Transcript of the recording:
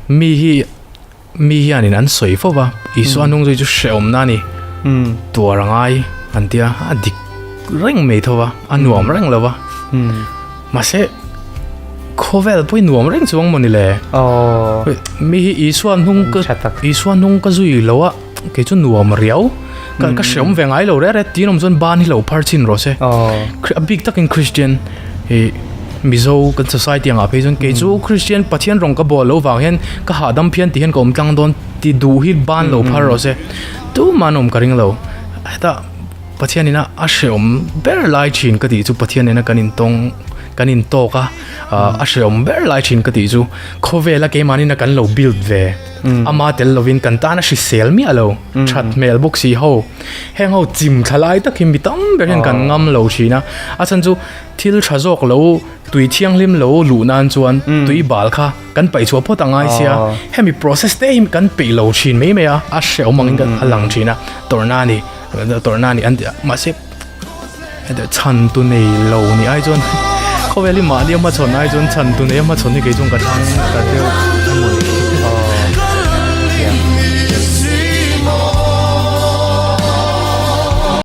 Mi hi mi hianin an sawi fo va, Isua hnung zui chu hrehawmna a ni, tuar a ngai an tia, a dik reng mai tho va, a nuam reng lo va. Mahse khawvel pawh hi nuam reng chuang maw ni le? Mi hi Isua hnung ka Isua hnung ka zui lo a, kei chu nuam riau. Ka ka hrehawm ve ngai lo reh reh tin awm chuan ban hi lo phar chin rawh se. A bik takin Christian hi Mizo kan society angah phei chuan kei chu Christian Pathian rawng ka bawl loh vang hian ka hahdam phian ti hian ka awm tlang dawn ti duh hi ban lo phar rawh se. Tumah an awm ka ring lo. Hetah Pathian ina a hrehawm ber lai thin ka tih chu Pathian ina kan intawng kan intawk a a hrehawm ber lai thin ka tih chu khawvela keimahni ina kan lo build ve ama tel lovin kan tan a hrisel miah lo that hmel bawk si ho heng ho chim thla lai tak hi mi tam ber hian kan ngam lo thin a a chhan chu thil tha zawk lo tui thianghlim lo luh nan chuan tui bal kha kan paih chhuah phawt a ngai sia hemi process te hi kan peih lo thin mai mai a a hrehawm angin a lang thin a tawrhna a ni. Tawrhna a ni an ti a, mahse chhan tu nei lo ni ai chuan khawvel hi mahni a hmachhawn ai chuan chhan tu nei a hmachhawn hi kei chuan ka thlang ta deuh a maw ni.